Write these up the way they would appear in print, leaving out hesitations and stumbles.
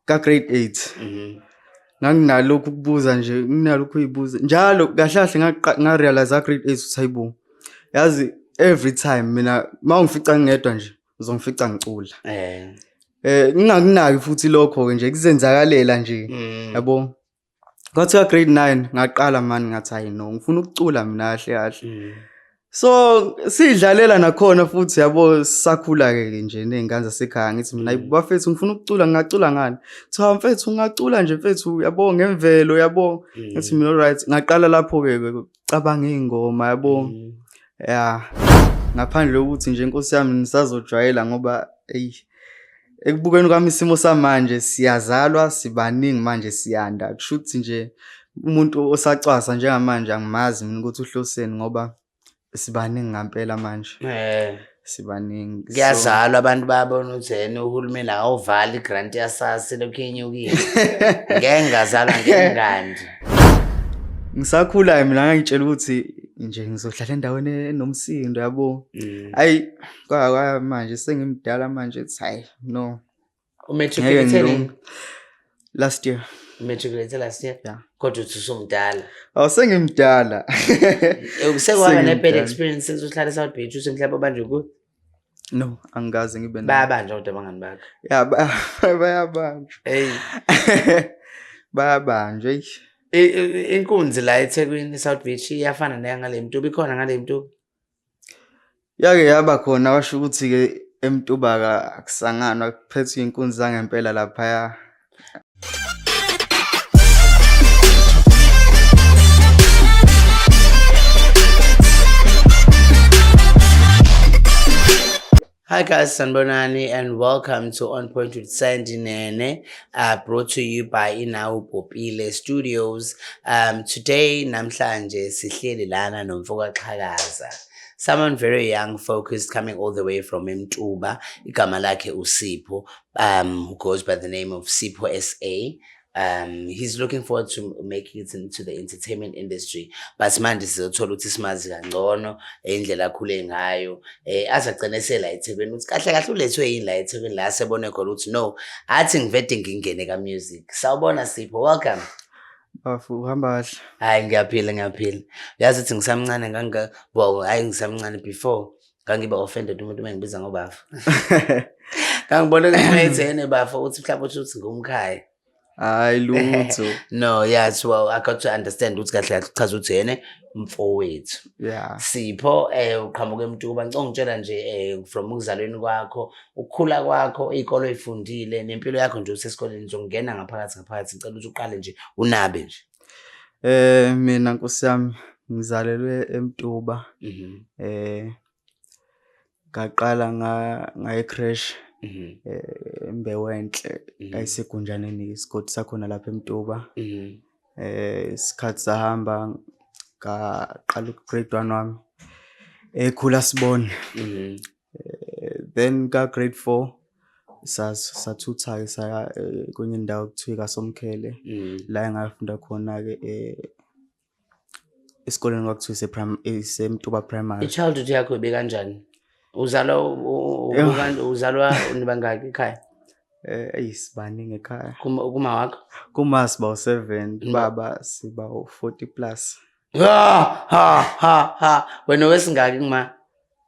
Ka grade 8. Nganginalokhu ukubuza nje, nginalokhu uyibuza njalo. Kahle kahle nga-realize ka grade 8 ukuthi hayibo, yazi every time mina uma ungifica ngingedwa nje uzongifica ngicula. Ngingakunaki futhi lokho ke nje, kuzenzakalela nje. Yabo, kwathi ka grade 9 ngaqala mani, ngathi hayi no, ngifuna ukucula mina kahle kahle. So sidlalela nakhona futhi, yabo, sakhula ke nje ney'ngane zasekhaya. Ngithi mina, "Hayi, bafethu, ngifuna ukucula, ngingacula ngani?" Kuthiwa, "Mfethu, ungacula nje mfethu, yabo, ngemvelo, yabo." Ngithi mina, alright. Ngaqala lapho-ke cabanga iy'ngoma, yabo. Ya, ngaphandle kokuthi nje inkosi yami nisazojwayela, ngoba eyi, ekubukeni kwami isimo samanje, siyazalwa sibaningi manje, siyanda. Kusho ukuthi nje umuntu osacwasa njengamanje angimazi mina ukuthi uhloseni, ngoba sibaningi ngampela manje. Sibaningi. Kuyazalwa abantu, bayabona ukuthi yena uhulumeni akawuvali i-grant yaSASSA, lokhu yenyukile, ngeke ngazalwa ngengandi. Ngisakhula mina ngangitshela ukuthi nje ngizohlala endaweni enomsindo, yabo. Ayi, kwa manje sengimdala manje, it's hayi no. Ngeke. Umatriculate nini? Ngilunge. Last year. Umatriculate last year? Yeah. Kodwa uthi usumdala. Awu, sengimdala. Sekwaba ne-bad Sengimdala. experience since uhlala e-South Beach, uthi mhlawumbe banjwe ku No, angikaze ngibe nayo. Bayabanjwa kodwa abangani bakho? Ya, bayabanjwa. Hey. Bayabanjwa, eish. Inkunzi la eThekwini, i-South Beach, iyafana neyangale Mtuba? Ikhona ngale Mtuba? Yake yaba khona, washo ukuthi-ke eMtuba akusanganwa, kuphethwe iy'nkunzi zangempela laphaya. Hi guys, Sanbonani and welcome to On Point with Sandy Nene, brought to you by Inawu Popile Studios. Today, namhlanje sihleli lana nomfoka Xhakaza. Someone very young, focused, coming all the way from Mtuba. Igama lakhe uSipho, who goes by the name of Sipho SA. He's looking forward to making it into the entertainment industry. But manje sizothola ukuthi simazi kangcono, indlela akhule ngayo, aze agcine esela eThekwini, ukuthi kahle kahle ulethwe yini la eThekwini, la sebone khona ukuthi no, athi ngivede ngingene ka-music. Sawubona Sipho, welcome. Bafu, uhamba kahle? Hayi, ngiyaphila, ngiyaphila. Yazi ukuthi ngisamncane nganga, well, hayi ngisamncane, before ngangiba offended umuntu uma ngibiza ngobafa. Ngangibona ukuthi ene bafa, uthi mhlawumbe uthi ngumkhaya. Hayi lutho. No, yes, well, I got to understand ukuthi kahle kahle uchaza ukuthi yena mfowethu. Sipho, uqhamuka eMtuba. Ngicela ungitshela nje from ukuzalweni kwakho, ukukhula kwakho, iy'kole oy'fundile nempilo yakho nje usesikoleni. Ngizongena ngaphakathi ngaphakathi, ngicela ukuthi uqale nje unabe nje. Mina nkosi yami ngizalelwe eMtuba. Ngaqala ngaye creche eMbewenhle, ayisegunjaneni, isigodi sakhona lapha eMtuba. Isikhathi sahamba, ngaqala grade 1 wami ekhula sibone. Then ka grade 4 sathutha-ke saya kwenye indawo kuthiwa ikaSomkhele, la engafunda khona-ke esikoleni kwakuthiwa iseMtuba Primary. I-childhood yakho ibe kanjani? Uzalwa uzalwa nibangaki ekhaya? Eyi, sibaningi ekhaya. Kuma wakho? Kuma siba u-7, baba siba u-40 plus. Ha ha ha ha. Wena wesingaki kuma?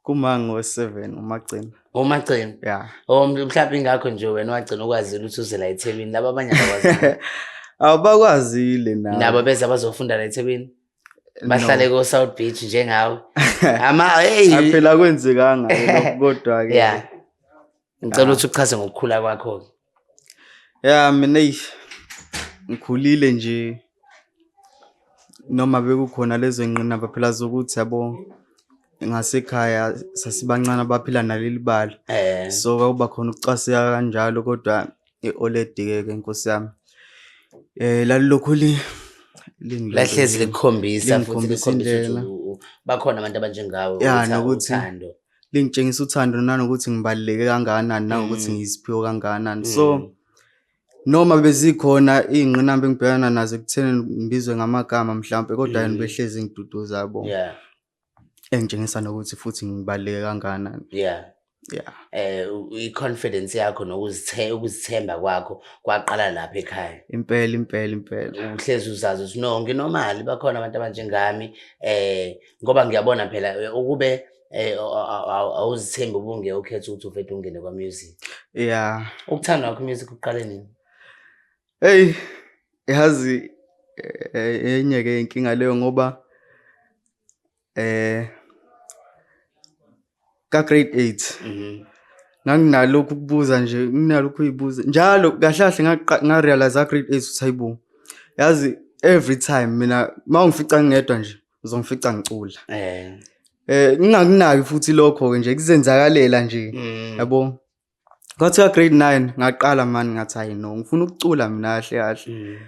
Kuma ngo-7, umagcina. Umagcina? Yeah. Oh, mhlawumbe ingakho nje wena wagcina ukwazile ukuthi uze la eThekwini. Laba abanye abakwazi. Abakwazile nabo. Nabo beza bazofunda la eThekwini. Bahlale ko South Beach njengawe. Ama hey. Phela kwenzekanga lokho kodwa ke. Yeah. Ngicela ukuthi uchaze ngokukhula kwakho. Yeah, mina eyi ngikhulile nje noma bekukhona lezo ngqinamba phela zokuthi, yabo, ngasekhaya sasibancane abaphila naleli bala. So kwakuba khona ukucwaseka kanjalo, kodwa i-oledi ke ke nkosi yami lalilokhu li Lahlezi likukhombisa futhi lingikhombisa likukhombisa ukuthi indlela. bakhona abantu abanjengawe, Ya, nokuthi uthando. Lingitshengisa uthando nanokuthi ngibaluleke kangakanani, nangokuthi ngiyisiphiwo kangakanani. So noma bezikhona iy'ngqinamba engibhekana nazo ekutheni ngibizwe ngamagama mhlampe, kodwa yena behlezi ngiduduza, yabo. Engitshengisa nokuthi futhi ngibaluleke kangakanani. Yeah. I-confidence yakho ukuzithemba kwakho kwaqala lapha ekhaya. Impela, impela, impela. Uhlezi uzazi ukuthi no, nginomali, bakhona abantu abanjengami, ngoba ngiyabona phela, ukube awuzithembi ubungeke ukhethe ukuthi uvede ungene kwa-music. Yeah. Ukuthanda kwakho music uqale nini? Hey, yazi, enye ke inkinga leyo ngoba ka grade 8 nganginalokhu ukubuza nje, nginalokhu ukuyibuza njalo. Kahle kahle ngarealize ka grade 8 ukuthi hayibo, yazi, every time mina mawungifica ngedwa nje uzongifica ngicula. Ngingakunaki futhi lokho ke nje, kuzenzakalela nje. Yabo, kwathi ka grade 9 ngaqala mani, ngathi hayi no, ngifuna ukucula mina kahle kahle.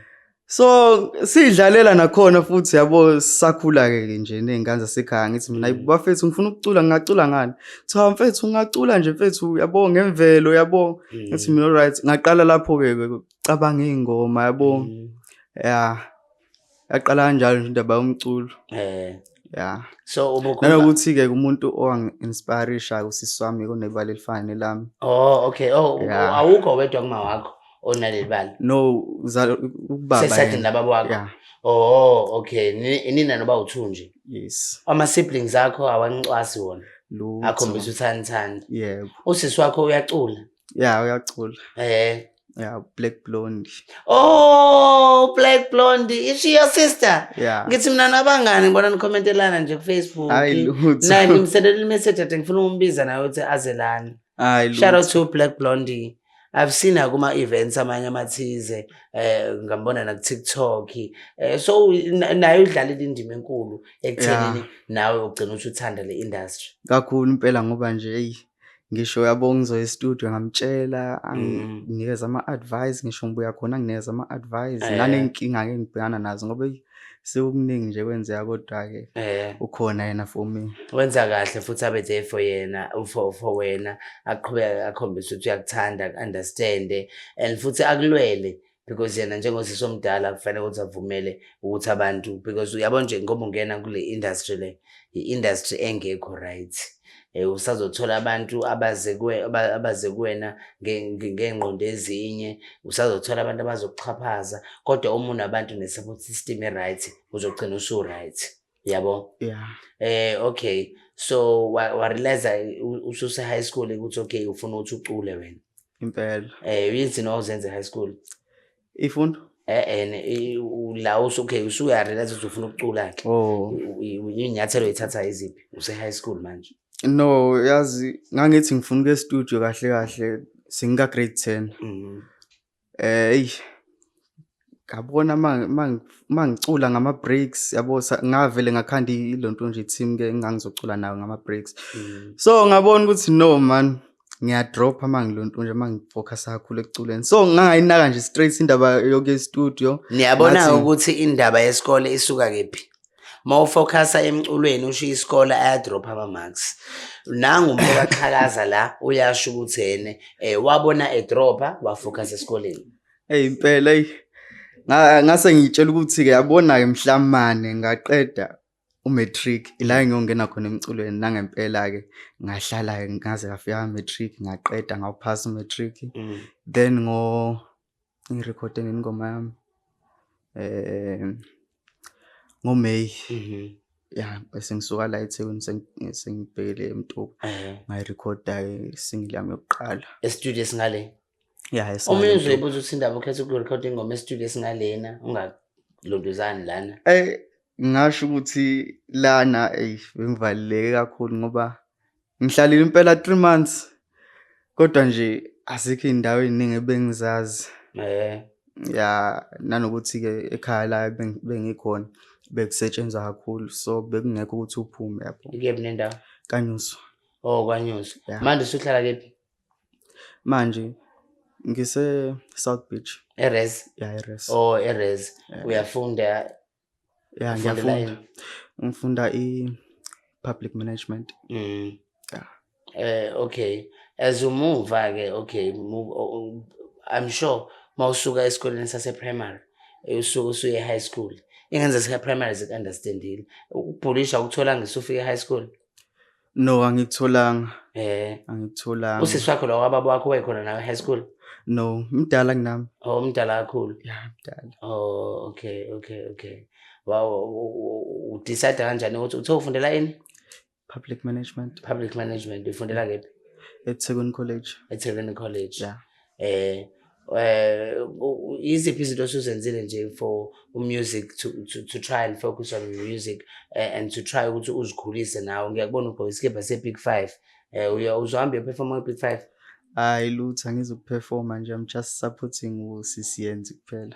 So sidlalela nakhona futhi, yabo, sakhula ke nje ney'ngane zasekhaya, ngithi mina, "Hayi, bafethu, ngifuna ukucula, ngingacula ngani?" Kuthiwa, "Mfethu, ungacula nje mfethu, yabo, ngemvelo, yabo." Ngithi mina, "Alright." Ngaqala lapho-ke cabanga iy'ngoma, yabo. Ya, yaqala kanjalo nje indaba yomculo. Ya. So ubukhuluma Nanokuthi-ke umuntu owangi-inspirisha usisi wami onebala elifana nelami. Oh, okay. Oh, Yeah. awukho wedwa kuma wakho onaleli bala? No, uzala ubaba Sesayidini yena. lababa wakho? Yeah. Oh, okay. Nina noba u-two nje? Yes. Ama-siblings akho awancwasi wona? Lutho. Akhombisa uthandithanda? Yebo. Usisi wakho uyacula? Yeah, uyacula. Yeah, Black Blondie. Oh, Black Blondie. Is she your sister? Yeah. Ngithi mina nabangani, ngibona nikhomentelana nje ku-Facebook. Hayi lutho. Naye ngimsendela i-message ade ngifuna ukumbiza naye ukuthi aze lana. Hayi Shout out lutho. to Black Blondie. I've seen her kuma events amanye amathize, ngambona na ku TikTok. So naye udlalile indima enkulu ekuthenini nawe ugcina uthi uthanda le industry. Kakhulu impela, ngoba nje hey, ngisho yabo ngizoya e-studio ngamtshela, anginikeza ama-advice, ngisho ngibuya khona anginikeza ama-advice naney'nkinga ke engibhekana nazo, ngoba eyi, sekukuningi nje kwenzeka, kodwa-ke ukhona yena for me. Wenza kahle futhi abe there for yena, for wena, aqhubeke akhombise ukuthi uyakuthanda, aku-understand and futhi akulwele, because yena njengosisi omdala kufanele ukuthi avumele ukuthi abantu, because uyabo nje ngoba ungena kule industry le, i-industry engekho right. Usazothola abantu abaze kuwena ngey'ngqondo ezinye, usazothola abantu abazokuxhaphaza, kodwa uma unabantu ne-support system e-right uzogcina usu-right, yabo. Yeah. Okay, so wa realize ususe high school ukuthi okay, ufuna ukuthi ucule wena? Impela. Yini ozenze high school? Ifundo? La usu okay, usuya realize ukuthi ufuna ukucula ke. Oh. Iy'nyathelo oyithatha iziphi use high school manje? No, yazi, ngangithi ngifuna ukuya e-studio kahle kahle sengika grade 10. Eyi, ngabona mangicula ngama breaks, yabo, ngavele ngakhanda ilonto nje, team ke engangizocula nayo ngama breaks. So ngabona ukuthi no man, ngiyadropha mangilonto nje, mangifocus kakhulu ekuculeni. So ngangayinaka nje straight indaba yokuya e-studio. Niyabona Ngathi ukuthi indaba yesikole isuka kephi? Mawufocusa emculweni ushiya isikole, ayadropha ama-marks. Nangu umuntu okaxhakaza la uyasho ukuthi yena wabona edropha, wafocus esikoleni. Hey impela, hey. Ngase ngitshela ukuthi ke yabona ke mhlamane ngaqeda umatric ila ngiyongena khona emculweni, nangempela ke ngahlala ke ngaze ngafika matric, ngaqeda, ngawuphasa umatric. Then ngo ngirekhode ingoma yami ngoMay. Ya, bese ngisuka la eThekwini sengibhekele eMtuba. Ngayirekhoda single yami yokuqala. E-studio esingale? Ya, Omunye esingale. uzoyibuza ukuthi indaba ukhetha ukurekhoda ingoma e-studio esingalena ungalondozani lana. Ngingasho ukuthi lana eyi bengivaleleke kakhulu ngoba ngihlalile impela 3 months, kodwa nje azikho iy'ndawo ey'ningi ebengizazi. Ya, nanokuthi-ke ekhaya la bengikhona bekusetshenzwa kakhulu, so bekungekho ukuthi uphume yabo. Ikephi nendawo? KaNyuswa. Oh, KwaNyuswa. Ya. Manje usuhlala kephi? Manje ngise South Beach. E-res? Ya, e-res. Oh, e-res. Yeah. Uyafunda? Ya, Ufundela ngiyafunda. ini? Ngifunda i-public management. Yeah. Okay. As umuva ke, okay, move, oh, I'm sure mawusuka esikoleni sase primary, usuke usuye high school. Ingenza sika primary ziku-understandile. Ukubhulisha ukuthola ngisufika high school? No, angikutholanga. Angikutholanga. Usisi wakho lo wababa wakho wayekhona nawe high school? No, mdala kunami. Oh, mdala kakhulu. Ya, mdala. Oh, okay. Wow, udecide kanjani ukuthi uthe ufundela ini? Public management. Public management ufundela kephi? EThekwini College. eThekwini College. Yeah. Iziphi izinto osuzenzile nje for music to try and focus on music and to try ukuthi uzikhulise nawe? Ngiyakubona ugqoke isikibha se-Big Five. Uya uzohamba uyoperforma kwi-Big Five? Hayi lutho, angizukuperforma nje, I'm just supporting usisi Yenzi kuphela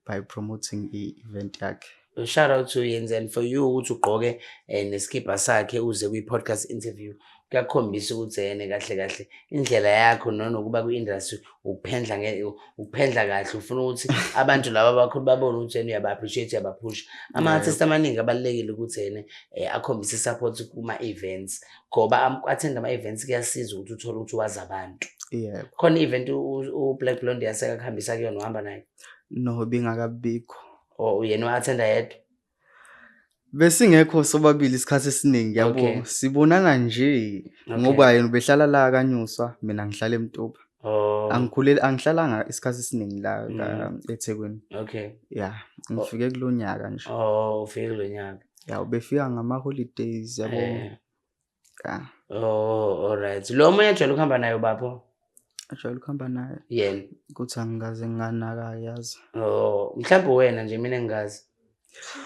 by promoting i-event yakhe. Shout out to Yenzi, and for you ukuthi ugqoke nesikibha sakhe uze kwi-podcast interview kuyakhombisa ukuthi yena kahle kahle indlela yakho nanokuba kwi-industry ukuphendla kahle, ufuna ukuthi abantu laba abakhulu babone ukuthi yena uyaba-appreciate, uyabaphusha. Ama-artist amaningi abalulekile ukuthi yena akhombise i-support kuma-events, ngoba attend ama-events kuyasiza ukuthi uthole ukuthi wazi abantu. Khona i-event u-Black Blonde yaseka kuhambisa kuyona, uhamba naye? No, bingakabikho. Or yena u-attenda yedwa? Besingekho sobabili isikhathi esiningi, yabo. Sibonana nje ngoba yena ubehlala la kaNyuswa, mina ngihlala eMtuba. Angikhuleli, angihlalanga isikhathi esiningi la eThekwini. Yeah, ngifike kulonyaka nje. Oh, ufike kulonyaka. Yeah, ubefika ngama holidays, yabo. Yeah. Oh, all right. Lo omunye ajwayele ukuhamba naye ubapho? Ajwayele ukuhamba naye. Yena. Ukuthi angikaze nganaka, yazi. Oh, mhlawumbe wena nje, mina ngingazi.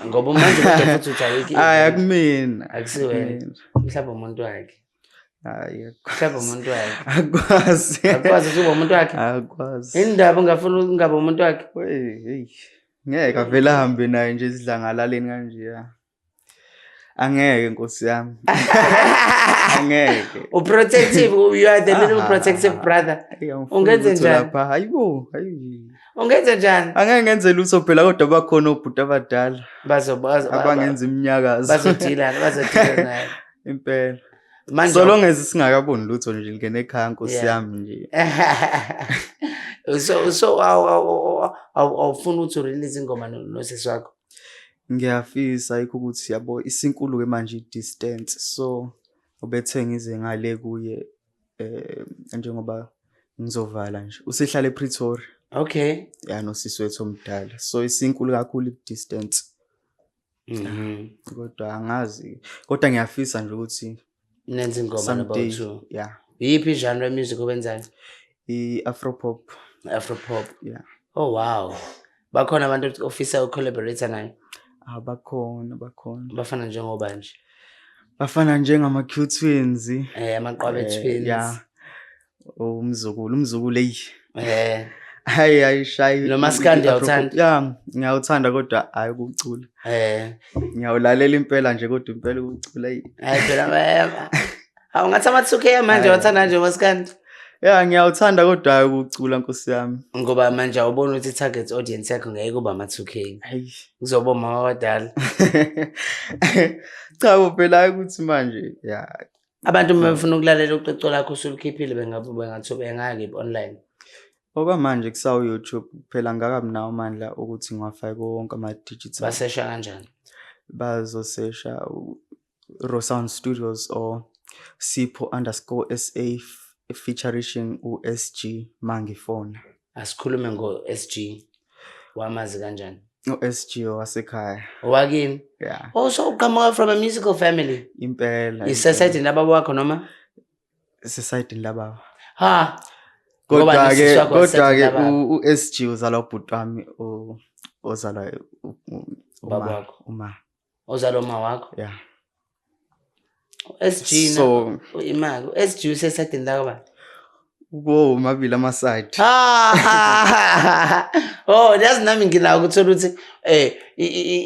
Ngoba manje kodwa futhi uthi ayikho Hayi, i-event. akumina. Akusiwena. Akumina. Mhlawumbe umuntu wakhe. Hayi, Mhlawumbe umuntu wakhe. akwazi. Akwazi ukuthi ube umuntu wakhe. Akwazi. Indaba ungafuna ungabe umuntu wakhe. Wey, hey. Ngeke avele ahambe naye nje esidlangalaleni kanje ya. Angeke, Nkosi yami. Angeke. U-protective, you are the little protective brother. Hey, angifuni Ungenze lutho njani? lapha. Hayibo, hayi. Ungenze njani? Angeke ngenze lutho phela, kodwa bakhona obhuti abadala abangenza iminyakazo. Bazodila naye. Impela. Manje So long as singakaboni lutho nje lingene ekhaya, Nkosi yami nje. So awufuni ukuthi urelease ingoma nosisi wakho? Ngiyafisa, yikho ukuthi yabo isinkulu ke manje i-distance, so ubethe ngize ngale kuye njengoba ngizovala nje, usehlala ePretoria. Ya, nosisi wethu omdala, so isinkulu kakhulu i-distance. Kodwa angazi, kodwa ngiyafisa nje ukuthi Nenze ingoma someday, about two. Yeah. Yiphi genre music obenzayo? I-Afro pop. Afro pop. Yeah. Oh wow. Bakhona abantu ofisa ucollaborate naye? Ah, bakhona, bakhona. Bafana njengoba nje. Bafana njengama Q Twins. Amaqwabe Twins. Yeah. Umzukulu hey. Hayi, hayi, shayi. Nomaskandi I-Afro pop. uyawuthanda? Yeah, ngiyawuthanda kodwa hayi ukucula. Ngiyawulalela impela nje, kodwa impela ukucula hey. Hayi phela, awu ngathi ama 2K manje wathanda nje umaskandi. Yeah, ngiyawuthanda kodwa hayi ukucula, Nkosi yami. Ngoba manje awubona ukuthi i-target audience yakho ngeke kuba ama 2K. Hayi. Kuzoba omama abadala. Cha bo, phela hayi ukuthi manje, yeah. Abantu uma befuna ukulalela ucwecwe lakho usulukhiphile, bengathoba bengaya online? Okwamanje kusawu YouTube kuphela, ngakabi nawo amandla ukuthi ngiwafake wonke ama-digital. Basesha kanjani? Bazosesha Raw Sound Studios or Sipho_SA featuring u-SG mangifona. Asikhulume ngo-SG. Wamazi kanjani? U-SG wasekhaya. Owakini? Yeah. Oh, so uqhamuka from a musical family? Impela. Isesayidini lababa wakho noma? Isesayidini lababa. Ha. Ngoba Kodwa ke nosisi wakho kodwa ke wasesayidini lababa. u-SG uzalwa ubhuti wami ozalwa Ubaba uma wakho. uma. Ozalwa uma wakho? Yeah. SG na So imali SG usesayidini lakaba. Kuwo mabili ama-side. Ah! Oh, yazi nami nginako ukuthola ukuthi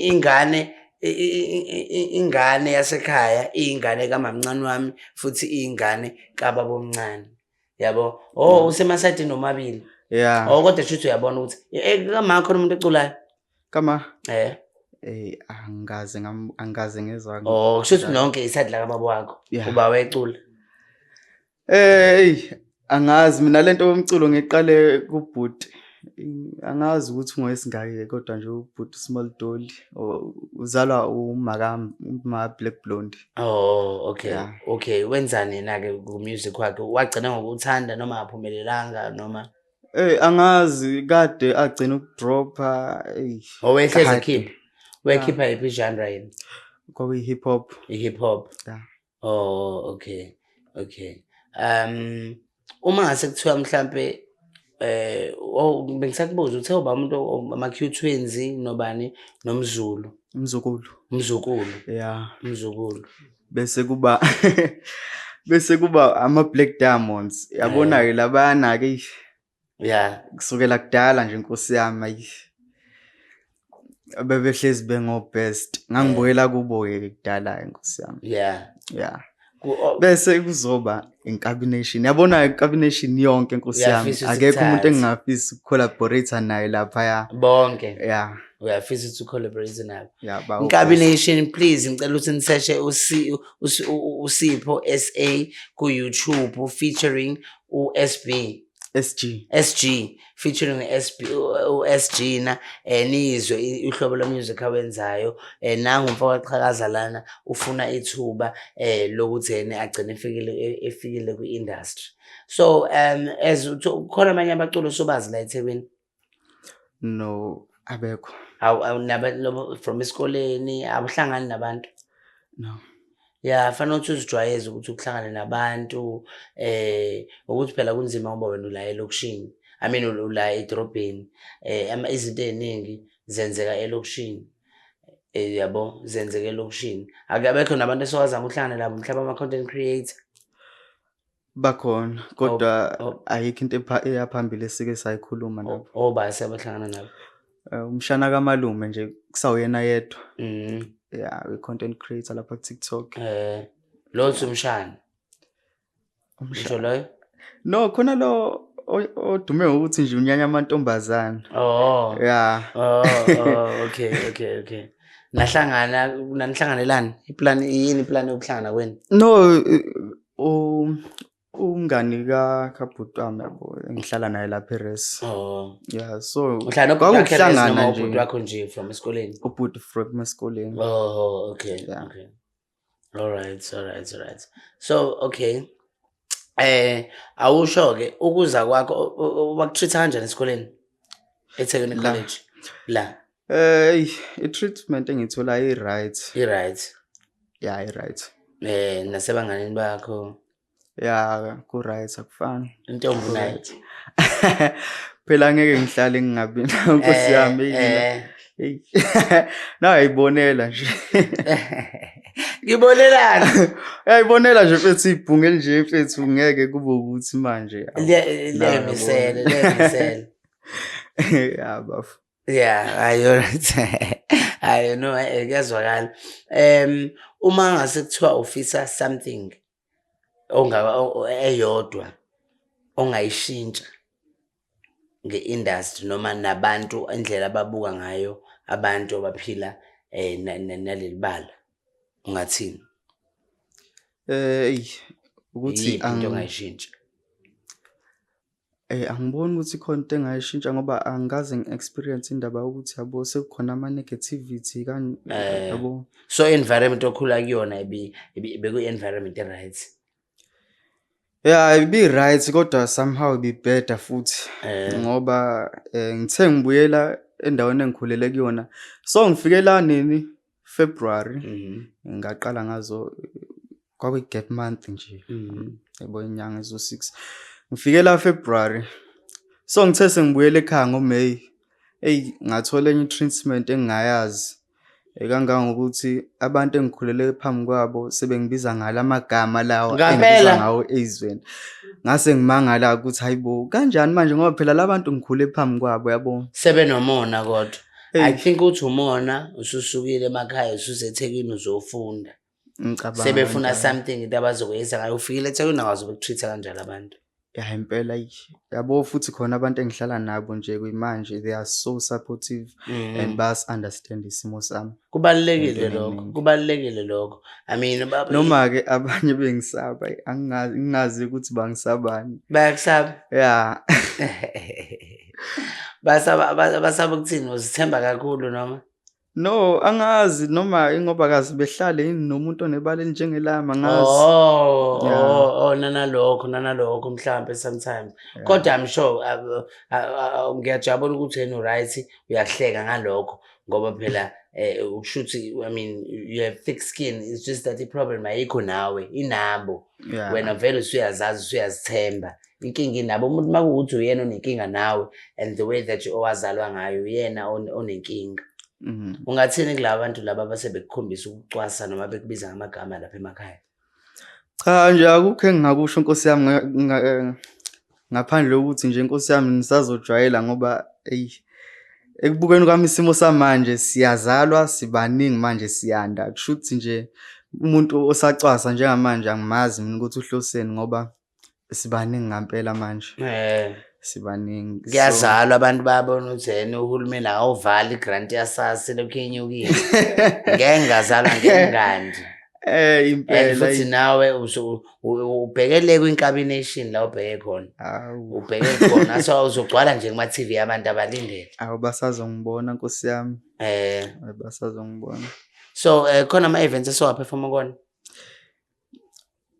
ingane ingane yasekhaya iyingane kamamncane wami futhi iyingane kababa omncane. Yabo? Oh, usemasayidini omabili. Yeah. Oh, kodwa shuthi uyabona ukuthi kama khona umuntu oculayo. Kama? Angikaze ngezwa. Oh, kusho ukuthi nonke iside la kababa wakho. Yeah. Uba wecula. Angazi mina lento yomculo ngiqale kubhuti. Angazi ukuthi ungowesingaki-ke kodwa nje ubhuti Small Dolly uzalwa umaka uma Black Blonde. Oh, okay. Yeah. Okay, wenzani yena-ke ku-music wakhe? Wagcina ngokuthanda noma aphumelelanga noma? Eh angazi kade agcina ukudropha ey. Owehleze oh, khipha. Wekhipha yiphi genre yena? Kwakuyi hip hop. I hip hop. Yeah. Oh, okay. Okay. Uma ngase kuthiwa mhlampe oh bengisakubuza uthe uba umuntu ama-Q Twins nobani nomZulu. Umzukulu. Umzukulu. Yeah. Umzukulu. Bese kuba ama Black Diamonds. Yabona ke labana ke. Kusukela kudala nje inkosi yami ayi. Bebehlezi bengo best. Ngangibuyela kubo ke kudala inkosi yami. Yeah. Bese kuzoba Inkabi Nation. Yabona Inkabi Nation yonke inkosi yami. Akekho umuntu engingafisa ukucollaborate naye lapha. Bonke. Yeah. Uyafisa ukuthi ucollaborate nabo. Yeah, Inkabi Nation, please ngicela ukuthi niseshe uSipho SA ku YouTube featuring uSB. SG. SG featuring SB uSG na nizwe uhlobo lo music awenzayo. Nangu umfo waqhakaza lana ufuna ithuba lokuthi yena agcine efikile kwi-industry. So as khona abanye abaculo sobazi la eThekwini? No, abekho. Awu naba from esikoleni awuhlangani nabantu? No. Ya, fanele ukuthi uzijwayeze ukuthi uhlangane nabantu, ukuthi phela kunzima ngoba wena ula elokishini. I mean ula edrobheni. Izinto ey'ningi zenzeka elokishini. Yabo, zenzeka elokishini. Akabekho nabantu esowazama ukuhlangana nabo mhlawumbe ama-content creator. Bakhona kodwa ayikho into eyaphambili esike sayikhuluma nabo. Obani abahlangana nabo? Umshana kamalume nje kusawuyena yedwa. Yeah, we-content creator lapha ku-TikTok. Lo uthi umshana. Usho loyo? No, khona lo odume ngokuthi nje unyanya amantombazana. Oh. Yeah. Oh, okay. Nahlangana, nanihlanganelani? Iplan yini, iplan yokuhlangana kwenu? No, umngani ka kabhuti wami yabo engihlala naye lapha eRes. Oh. Yeah, so uhlala nobhuti wakhe eRes kwakuhlangana noma nje. Ubhuti wakho nje from esikoleni? Ubhuti from esikoleni. Oh, okay. Yeah. Okay. All right. So, okay. Awusho ke ukuza kwakho bakutreat kanjani esikoleni? eThekwini La. College. La. I-treatment engiyithola i-right. I-right. Yeah, i-right. Nasebanganini bakho. Yeah, ku-right, akufani. Intombi nayo. Phela ngeke ngihlale ngingabi nayo nkosi yami. Hey. Nayibonela nje. Ngibonelani? Uyayibonela nje mfethu ibhunge nje mfethu ngeke kube ukuthi manje. Liyayimisela, liyayimisela. Yeah, bafo. Yeah, ayo right. Ayo no, kuyazwakala. Uma ngase kuthiwa ufisa something ongaba eyodwa ongayishintsha nge-industry noma nabantu indlela ababuka ngayo abantu abaphila naleli bala, ungathini? Eyi, ukuthi Iyiphi into ongayishintsha? Angiboni ukuthi khona into engayishintsha ngoba angikaze ngi-experience indaba yokuthi yabo sekukhona ama-negativity yabo. So environment okhula kuyona bekuyi-environment e-right? Yeah, ibi-right kodwa somehow ibibheda futhi ngoba ngithe ngibuyela endaweni engikhulele kuyona. So ngifike la nini? February. Ngaqala ngazo kwakuyi-gap month nje. Yabo inyanga ezo-6. Ngifike la February. So ngithe sengibuyele ekhaya ngoMay. Eyi, ngathola enye i-treatment engingayazi. Kangangokuthi abantu engikhulele phambi kwabo sebengibiza ngalamagama lawa Ngampela? engibiza ngawo ezweni. Ngase ngimangala ukuthi hayibo kanjani manje ngoba phela labantu ngikhule phambi kwabo yabo. Sebenomona kodwa. Eyi. I think uthi umona ususukile emakhaya ususeThekwini uzofunda. Ngicabanga Sebefuna kanjalo. something into abazokweyisa ngayo. Ufikile eThekwini awazi bekutreat kanjalo abantu. Ya impela eyi yabo futhi khona abantu engihlala nabo nje kuyimanje they are so supportive and bayasi-understand isimo sami. Kubalulekile Entweni lokho, eningi. Kubalulekile lokho. I mean Noma-ke abanye bengisaba angingazi ngingazi ukuthi bangisabani. Bayakusaba? Yeah. Basaba ukuthini, uzithemba kakhulu noma? No, angazi noma ingoba kazi behlale yini nomuntu onebala elinjengelami, angazi. Oh, Yeah. oh, nanalokho mhlambe sometimes. Yeah. Kodwa I'm sure ngiyajabula ukuthi wena u-right, uyahleka ngalokho ngoba phela ukushuthi, I mean, you have thick skin. It's just that i-problem ayikho nawe, inabo. Yeah. Wena vele usuyazazi, usuyazithemba. Inkinga inabo. Umuntu makuwukuthi uyena onenkinga nawe and the way that you owazalwa ngayo, uyena onenkinga. Ungathini kulaba bantu laba abasebekukhombisa ukucwasa noma bekubiza ngamagama lapha emakhaya? Cha nje, akukho engingakusho, nkosi yami, ngaphandle kokuthi nje, nkosi yami, nisazojwayela ngoba eyi, ekubukeni kwami isimo samanje, siyazalwa sibaningi manje, siyanda. Kusho ukuthi nje umuntu osacwasa njengamanje angimazi mina ukuthi uhloseni, ngoba sibaningi ngampela manje. Sibaningi. Kuyazalwa abantu, bayabona ukuthi yena uhulumeni akawuvali i-grant yaSASSA, lokhu yenyukile. Ngeke ngazalwa ngengandi. And Impela. Futhi nawe ubhekele kwi-Inkabi Nation la ubheke khona. Awu. Ubheke khona, so uzogcwala nje kuma-TV abantu abalindele. Awu, basazongibona, nkosi yami. Basazongibona. So khona ama-events esowa-performa kona?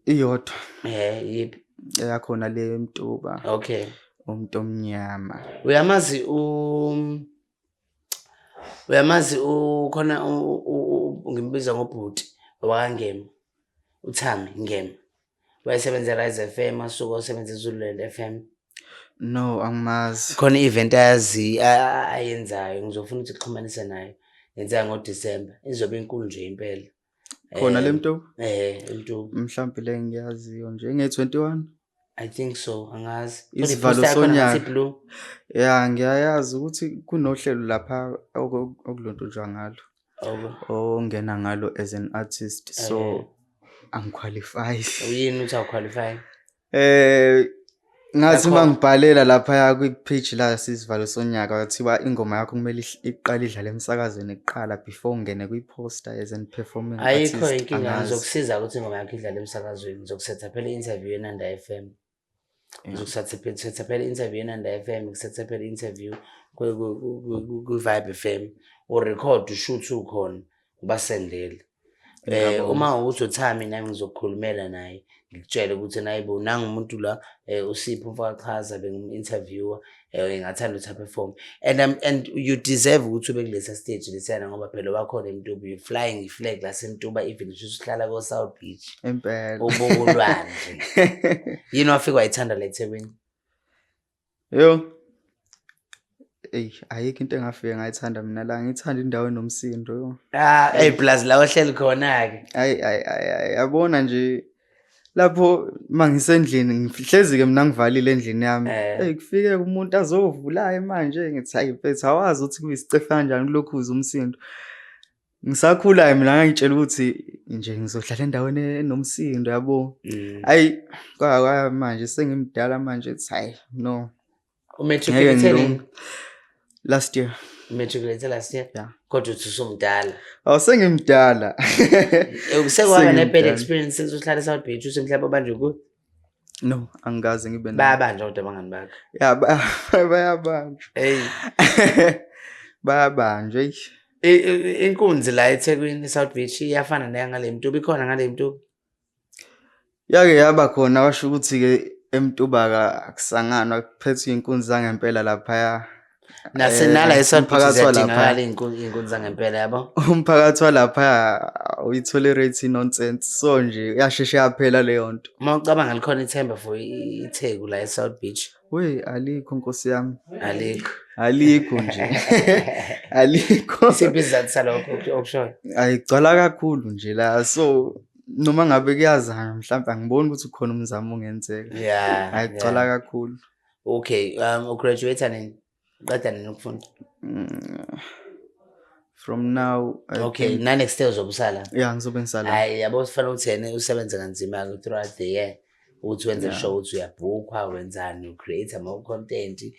Iyodwa. Yiphi? Eyakhona le eMtuba. Umuntu omnyama. Uyamazi khona ngimbiza ngobhuti wakaNgema, uThami Ngema. Wayesebenza e-Rise FM, asuka wasebenza eZululand FM. No, angimazi. Khona i-event ayazi ayenzayo, ngizofuna ukuthi kuxhumanise nayo. Yenzeka ngoDisemba, izobe inkulu nje impela. Khona le Mtuba? Eh, eMtuba. Mhlawumbe le ngiyaziyo nje nge-21. I think so, angazi. Isivalo Kodwa i-poster yakhona ngathi sonyaka. blue. Ya, ngiyayazi ukuthi kunohlelo lapha okulontonjwa ngalo. Ongena ngalo as an artist, so angi-qualify. Uyini uthi awu-qualify? Ngathi Yakho- uma ngibhalela lapha kwi-page la sisivalo sonyaka, kuthiwa ingoma yakho kumele iqale idlale emsakazweni kuqala before ungene kwi-poster as an performing Ayikho artist. inkinga, Angazi. ngizokusiza ukuthi ingoma yakho idlale emsakazweni. Ngizokusetha phela i-interview yeNanda FM. Ngizokusetha phela i-interview yeNanda FM, ngisetha phela i-interview kwi-Vibe FM. U-record, u-shoot ukhona, ubasendele. Ngiyabonga. Uma ukuthi uThami, nami ngizokukhulumela naye, ngikutshele ukuthi nayibo nangumuntu la, uSipho umfakachaza, bengim-interviewer, ngingathanda ukuthi a-perform and you deserve ukuthi ube kulesa stage lesiyana, ngoba phela wakhona eMtuba, you flying i-flag laseMtuba, even if usuhlala ko-South Beach. Impela. Ubuka ulwandle. Yini wafika wayithanda la eThekwini? Yo. Eyi, ayikho into engafike ngayithanda mina la, ngithanda indawo enomsindo, yo. Ah, hey, plus la ohleli khona-ke. Ayi ayi ayi ayi, yabona nje lapho mangisendlini, ngihlezi ke mina ngivalile endlini yami. Hey, kufike umuntu azovulayo manje, ngithi hayi mfethu, awazi ukuthi kuyisicefe kanjani kulokhu uzwa umsindo. Ngisakhula mina ngangitshela ukuthi nje ngizohlala endaweni enomsindo, yabo. Ayi, kwaya manje sengimdala manje, ethi hayi no. U-matriculate Ngeke nini? ngilunge. Last year. U-matriculate last year? Yeah. Kodwa uthi usumdala. Awu, sengimdala. Sekwaba ne-bad Sengimdala. experience since uhlala e-South Beach, uthi mhlawumbe abanjwe ku? No, angikaze ngibe nayo. Bayabanjwa kodwa abangani bakho? Ya, bayabanjwa. Hey. Bayabanjwa, eish. Inkunzi la eThekwini, e-South Beach, iyafana neyangale Mtuba, ikhona ngale Mtuba? Yake yaba khona, washo ukuthi-ke eMtuba akusanganwa, kuphethwe iy'nkunzi zangempela laphaya. Nala e-South Beach Umphakathi ziyadingakala walapha. iy'nkunzi zangempela, yabo. Umphakathi walapha uyi-tolerate i-nonsense, so nje yasheshe yaphela leyo nto. Uma ucabanga, likhona ithemba for iTheku la e-South Beach? We, alikho, nkosi yami. Alikho. Alikho nje. Alikho. Isiphi isizathu salokho okushoyo? Ayigcwala kakhulu nje la, so noma ngabe kuyazanywa mhlawumbe angiboni ukuthi ukhona umzamo ongenzeka. Ayigcwala kakhulu. Okay, u-graduate nini? Uqeda nini ukufunda? From now, I Okay, think, na next year uzobe usala? Yeah, ngizobe ngisala. Hayi, yabo, sifanele ukuthi yena usebenze kanzima throughout the year ukuthi wenze sure ukuthi uyabhukhwa, wenzani, u-create ama-content,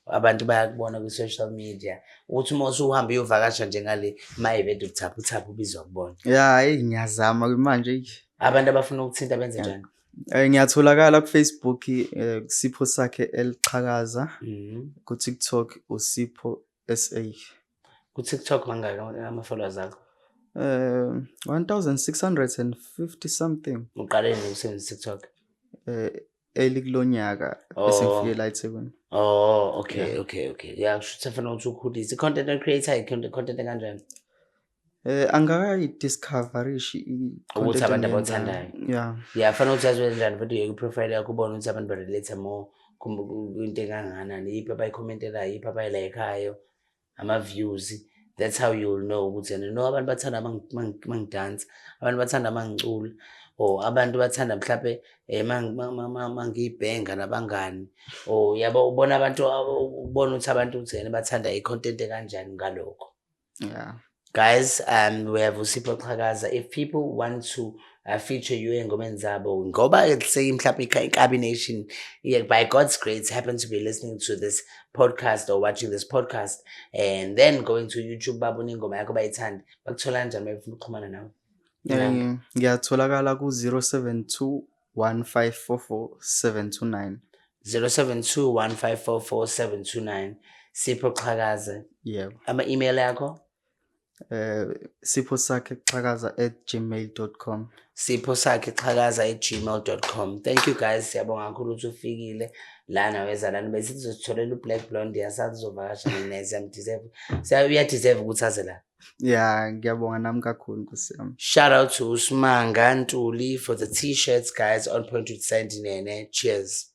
abantu bayakubona kwi-social media, ukuthi uma usuhamba uyovakasha njengale ma-event uthapha uthapha ubizwa kubona. Yeah, hey, ngiyazama manje, eish. Abantu abafuna ukuthinta benze njani? Ngiyatholakala ku-Facebook, Sipho Sakhe Elixhakaza, ku-TikTok uSipho SA. Ku-TikTok mangaki ama-followers akho? 1650 something. Uqale nini ukusebenzisa TikTok? Early kulonyaka bese ngifike la eThekwini. Oh, okay, okay. Yeah, kusho ukuthi fanele ukuthi ukhulise. I-content creator, i-content kanjani? Angakayidiscoverishi Ukuthi i-content abantu engiyenzayo. abawuthandayo. Yeah. Yeah, fanele ukuthi yazi kanjani futhi uye ku-profile yakho ubone ukuthi abantu ba-relate more kwinto engangakanani, yiphi abayikhomentelayo, yiphi abayilayikhayo, ama-views. That's how you'll know ukuthi yena no abantu bathanda mangidansa, abantu bathanda mangicula, or abantu bathanda mhlampe mangibhenga nabangani, or yabo ubona abantu, ubona ukuthi abantu ukuthi yena bathanda i-content ekanjani ngalokho. Guys, we have uSipho Xhakaza. If people want to feature you engomeni zabo, ngoba let's say mhlawumbe iKabi Nation, yeah, by God's grace, happen to be listening to this podcast or watching this podcast, and then going to YouTube, babona ingoma yakho bayithande, bakuthola kanjani befuna ukuxhumana nawe? Ngiyatholakala ku-072 1544 729. 072 1544 729. Sipho Xhakaza. Yebo. Ama-email yakho? siphosakhexhakaza@gmail.com. siphosakhexhakaza@gmail.com. Thank you guys, siyabonga kakhulu ukuthi ufikile lana, weza lana. Besithi sizotholela u-Black Blonde, yasathi uzovakasha naye, siyamdeserve, uyadeserve ukuthi aze la. Yeah, ngiyabonga nami kakhulu, Nkosi yami. Shout out to Usmanga Ntuli for the T-shirts, guys. On Point with Sandy Nene. Cheers.